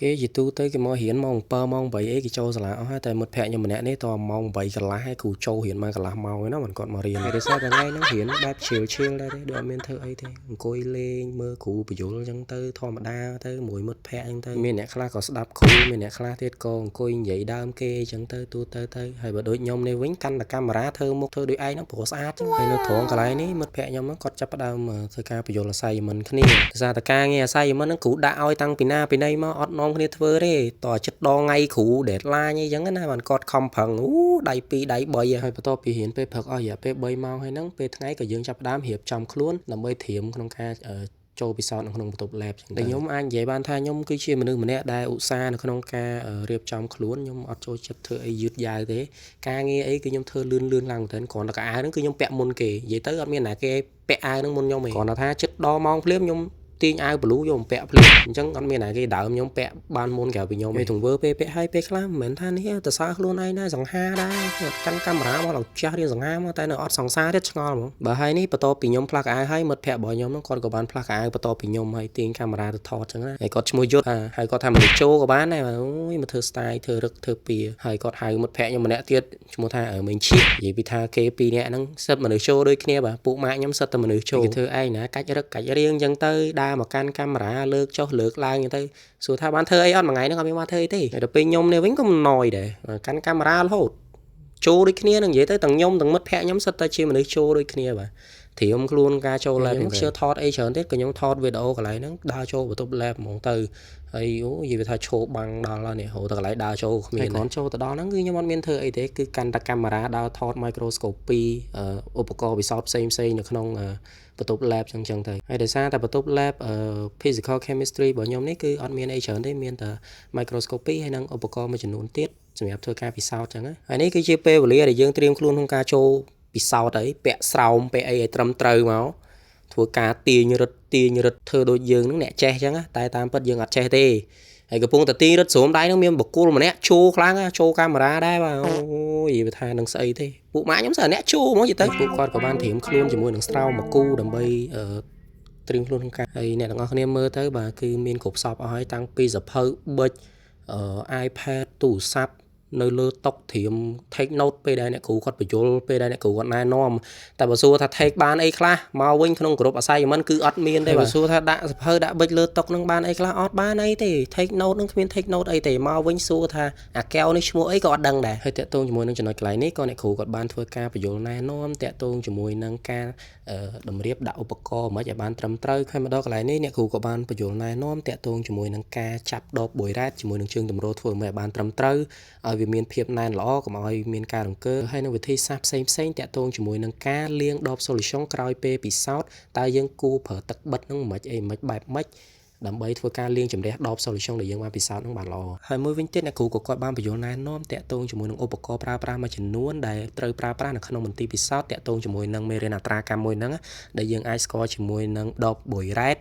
គេជាទូទៅគេមករៀនម៉ោង7ម៉ោង8អីគេចូលសាលាអស់ហើយតែមិត្តភក្តិខ្ញុំម្នាក់នេះតម៉ោង8កន្លះហើយគ្រូចូលរៀនបានកន្លះម៉ោងឯណាមិនគាត់មករៀនហើយដោយសារតែថ្ងៃហ្នឹងរៀនបែប chill chill ដែរទេដូចអត់មានធ្វើអីទេអង្គុយលេងមើលគ្រូបញ្យលអញ្ចឹងទៅធម្មតាទៅមួយមិត្តភក្តិអញ្ចឹងទៅមានអ្នកខ្លះក៏ស្ដាប់គ្រូមានអ្នកខ្លះទៀតក៏អង្គុយនិយាយដើមគេអញ្ចឹងទៅទូទៅទៅហើយបើដូចខ្ញុំនេះវិញកាន់តែកាមេរ៉ាធ្វើមុខធ្វើដូចឯងហ្នឹងព្រោះស្អាតចឹងហើយនៅត្រង់កន្លែងនេះមិត្តភក្តិខ្ញុំហ្នឹងគាត់ចាប់ផ្ដើមធ្វើការបញ្យល assignment គ្នាដោយសារតែការងារ assignment ហ្នឹងគ្រូដាក់ឲ្យតាំងពីណាពីណីមកអត់នាំគ្នាធ្វើទេតើចិត្តដងថ្ងៃគ្រូ deadline អីចឹងណាបានគាត់ខំប្រឹងអូដៃ2ដៃ3ហើយបន្ទាប់ពីរៀនពេលព្រឹកអស់រយៈពេល3ម៉ោងហើយហ្នឹងពេលថ្ងៃក៏យើងចាប់ផ្ដើមរៀបចំខ្លួនដើម្បីត្រៀមក្នុងការចូលពិសោធន៍នៅក្នុងបន្ទប់ lab ចឹងទៅខ្ញុំអាចនិយាយបានថាខ្ញុំគឺជាមនុស្សម្នាក់ដែលឧស្សាហ៍នៅក្នុងការរៀបចំខ្លួនខ្ញុំអត់ចូលចិត្តធ្វើអីយឺតយ៉ាវទេការងារអីគឺខ្ញុំធ្វើលឿនលឿនឡើងមែនទែនគ្រាន់តែកៅអៅហ្នឹងគឺខ្ញុំពាក់មុនគេនិយាយទៅអត់មានណាគេពាក់អាវហ្នឹងមុនខ្ញុំទេគ្រាន់តែថាចិត្តដល់ម៉ោងភ្លាមខ្ញុំទាញអាវ blue យកមកពាក់ភ្លាមអញ្ចឹងអត់មានណាគេដើមខ្ញុំពាក់បានមុនក្រៅពីខ្ញុំទេទង្វើពេលពាក់ឲ្យពេលខ្លះមិនមែនថានេះទៅសើខ្លួនឯងដែរសង្ហាដែរកាន់កាមេរ៉ាមកឡើងចាស់រៀនសង្ហាមកតែនៅអត់សង្សារទៀតឆ្ងល់ហ្មងបើហើយនេះបន្ទាប់ពីខ្ញុំផ្លាស់កៅអៅហើយមិត្តភក្តិរបស់ខ្ញុំហ្នឹងគាត់ក៏បានផ្លាស់កៅអៅបន្ទាប់ពីខ្ញុំហើយទាញកាមេរ៉ាទៅថតអញ្ចឹងណាហើយគាត់ឈ្មោះយុទ្ធហើយគាត់ថាមនុស្សចូលក៏បានដែរអូយមកធ្វើ style ធ្វើរឹកធ្វើពៀហើយគាត់ហៅមិត្តភក្តិខ្ញុំម្នាក់ទៀតឈ្មោះថាមេងឈៀកនិយាយពីថាគេពីរនាក់ហ្នឹងសិតមនុស្សចូលដូចគ្នាបាទពួកម៉ាកខ្ញុំសិតតែមនុស្សចូលគេធ្វើឯងណាកាច់រឹកកាច់រៀងអញ្ចឹងទៅដើរមកកាន់កាមេរ៉ាលើកចុះលើកឡើងអញ្ចឹងទៅសួរថាបានធ្វើអីអត់មួយថ្ងៃហ្នឹងអត់មានបានធ្វើអីទេហើយដល់ពេលខ្ញុំនេះវិញក៏មិនណយដែរកាន់កាមេរ៉ារហូតចូលដូចគ្នានឹងនិយាយទៅទាំងខ្ញុំទាំងមិត្តភក្តិខ្ញុំសិតតែជាមនុស្សចូលដូចគ្នាបាទត្រៀមខ្លួនការចូល lab ខ្ញុំខ្ជិលថតអីច្រើនទៀតក៏ខ្ញុំថតវីដេអូកន្លែងហ្នឹងដើរចូលបន្ទប់ lab ហ្មងទៅហើយអូនិយាយថាឈោបាំងដល់ហើយនេះរហូតដល់កន្លែងដើរចូលគ្មានហើយគ្រាន់ចូលទៅដល់ហ្នឹងគឺខ្ញុំអត់មានធ្វើអីទេគឺកាន់តែកាមេរ៉ាដើរថត microscopy ឧបករណ៍ពិសោធន៍ផ្សេងផ្សេងនៅក្នុងបន្ទប់ lab ចឹងចឹងទៅហើយដោយសារតែបន្ទប់ lab physical chemistry របស់ខ្ញុំនេះគឺអត់មានអីច្រើនទេមានតែ microscopy ហើយនិងឧបករណ៍មួយចំនួនទៀតសម្រាប់ធ្វើការពិសោធន៍ចឹងណាហើយនេះគឺជាពេលវេលាដែលយើងត្រៀមខ្លួនក្នុងការចូលពិសោធន៍អីពាក់ស្រោមពាក់អីឲ្យត្រឹមត្រូវមកធ្វើការទាញរឹតទាញរឹតធ្វើដូចយើងនឹងអ្នកចេះចឹងណាតែតាមពិតយើងអត់ចេះទេហើយកំពុងតែទាញរឹតស្រោមដៃនឹងមានបុគ្គលម្នាក់ចូលខ្លាំងចូលកាមេរ៉ាដែរបាទអូយវាថានឹងស្អីទេពួកម៉ាកខ្ញុំស្អាអ្នកចូលហ្មងនិយាយទៅពួកគាត់ក៏បានត្រៀមខ្លួនជាមួយនឹងស្រោមមកគូដើម្បីអឺត្រៀមខ្លួនក្នុងការហើយអ្នកទាំងអស់គ្នាមើលទៅបាទគឺមានគ្រប់សពអស់ហើយតាំងពីសភៅប៊ិចអឺ iPad ទូរស័ព្ទនៅលើតុត្រៀម take note ពេលដែលអ្នកគ្រូគាត់បញ្យល់ពេលដែលអ្នកគ្រូគាត់ណែនាំតែបើសួរថា take បានអីខ្លះមកវិញក្នុងក្រុម assignment គឺអត់មានទេបើសួរថាដាក់សភៅដាក់ប៊ិចលើតុនឹងបានអីខ្លះអត់បានអីទេ take note នឹងគ្មាន take note អីទេមកវិញសួរថាអាកែវនេះឈ្មោះអីក៏អត់ដឹងដែរហើយតាក់ទងជាមួយនឹងចំណុចកន្លែងនេះក៏អ្នកគ្រូគាត់បានធ្វើការបញ្យល់ណែនាំតាក់ទងជាមួយនឹងការតម្រៀបដាក់ឧបករណ៍មិនឲ្យបានត្រឹមត្រូវហើយមកដល់កន្លែងនេះអ្នកគ្រូក៏បានបញ្យល់ណែនាំតាក់ទងជាមួយនឹងការចាប់ដប burette ជាមួយនឹងជើងតម្រធ្វើមិនឲ្យបានត្រឹមត្រូវឲ្យវាមានភាពណែនល្អកុំឲ្យមានការរង្គើហើយនឹងវិធីសាស្ត្រផ្សេងផ្សេងតាក់ទងជាមួយនឹងការលាងដប solution ក្រោយពេលពិសោធន៍តើយើងគួរប្រើទឹកបិទនឹងមិនអីមិនបែបម៉េចដើម្បីធ្វើការលាងជម្រះដប solution ដែលយើងបានពិសោធន៍នឹងបានល្អហើយមួយវិញទៀតអ្នកគ្រូក៏គាត់បានបញ្យល់ណែនាំតាក់ទងជាមួយនឹងឧបករណ៍ប្រើប្រាស់មួយចំនួនដែលត្រូវប្រើប្រាស់នៅក្នុងមន្ទីរពិសោធន៍តាក់ទងជាមួយនឹងមេរៀនអត្រាកម្មមួយហ្នឹងដែលយើងអាចស្គាល់ជាមួយនឹងដប burette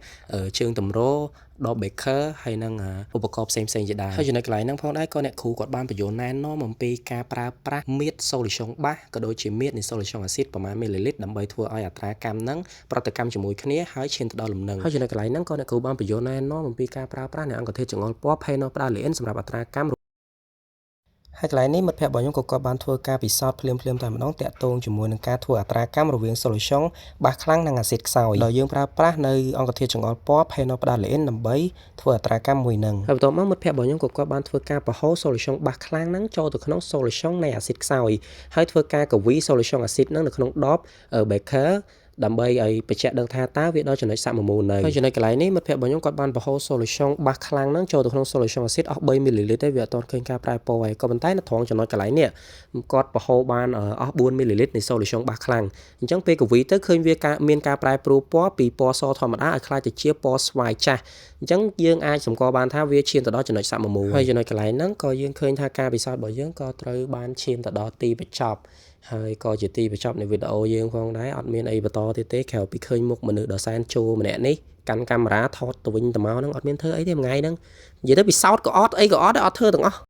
ជើងតម្រដប beaker ហើយនឹងឧបករណ៍ផ្សេងផ្សេងជាដើមហើយចំណុចកន្លែងហ្នឹងផងដែរក៏អ្នកគ្រូគាត់បានបញ្យល់ណែនាំអំពីការប្រើប្រាស់មៀត solution បាសក៏ដូចជាមៀតនៃ solution acid ប្រមាណមីលីលីត្រដើម្បីធ្វើឲ្យអត្រាកម្មហ្នឹងប្រតិកម្មជាមួយគ្នាហើយឈានទៅដល់លំនឹងហើយចំណុចកន្លែងហ្នឹងក៏អ្នកគ្រូបានបញ្យល់ណែនាំអំពីការប្រើប្រាស់នៃអង្គធាតុចង្អុលពណ៌ phenolphthalein សម្រាប់អត្រាកម្មហើយកន្លែងនេះមិត្តភក្តិរបស់ខ្ញុំក៏គាត់បានធ្វើការពិសោធន៍ភ្លាមៗតែម្ដងតាក់ទងជាមួយនឹងការធ្វើអត្រាកម្មរវាង solution បាសខ្លាំងនិងអាស៊ីតខ្សោយដោយយើងប្រើប្រាស់នៅអង្គធាតុចង្អុលពណ៌ phenolphthalein ដើម្បីធ្វើអត្រាកម្មមួយនឹងហើយបន្ទាប់មកមិត្តភក្តិរបស់ខ្ញុំក៏គាត់បានធ្វើការបង្ហូរ solution បាសខ្លាំងហ្នឹងចូលទៅក្នុង solution នៃអាស៊ីតខ្សោយហើយធ្វើការកវី solution អាស៊ីតហ្នឹងនៅក្នុងដប beaker ដើម្បីឲ្យបញ្ជាក់ដឹងថាតើវាដល់ចំណុចសមមូលនៅហើយចំណុចកន្លែងនេះមិត្តភក្តិរបស់ខ្ញុំគាត់បានបង្ហូរ solution បាសខ្លាំងហ្នឹងចូលទៅក្នុង solution acid អស់3មីលីលីត្រទេវាអត់ទាន់ឃើញការប្រែពណ៌ឯងក៏ប៉ុន្តែនៅត្រង់ចំណុចកន្លែងនេះគាត់បង្ហូរបានអស់4មីលីលីត្រនៃ solution បាសខ្លាំងអញ្ចឹងពេលកវីទៅឃើញវាការមានការប្រែប្រួលពណ៌ពីពណ៌សធម្មតាឲ្យក្លាយទៅជាពណ៌ស្វាយចាស់អញ្ចឹងយើងអាចសម្គាល់បានថាវាឈានទៅដល់ចំណុចសមមូលហើយចំណុចកន្លែងហ្នឹងក៏យើងឃើញថាការពិសោធន៍របស់យើងក៏ត្រូវបានឈានទៅដល់ទីបញ្ចប់ហើយក៏ជាទីបញ្ចប់នៃវីដេអូយើងផងដែរអត់មានអីបន្តទៀតទេក្រៅពីឃើញមុខមនុស្សដ៏សែនជួម្នាក់នេះកាន់កាមេរ៉ាថតទៅវិញទៅមកហ្នឹងអត់មានធ្វើអីទេមួយថ្ងៃហ្នឹងនិយាយទៅពិសោធន៍ក៏អត់អីក៏អត់ដែរអត់ធ្វើទាំងអស់។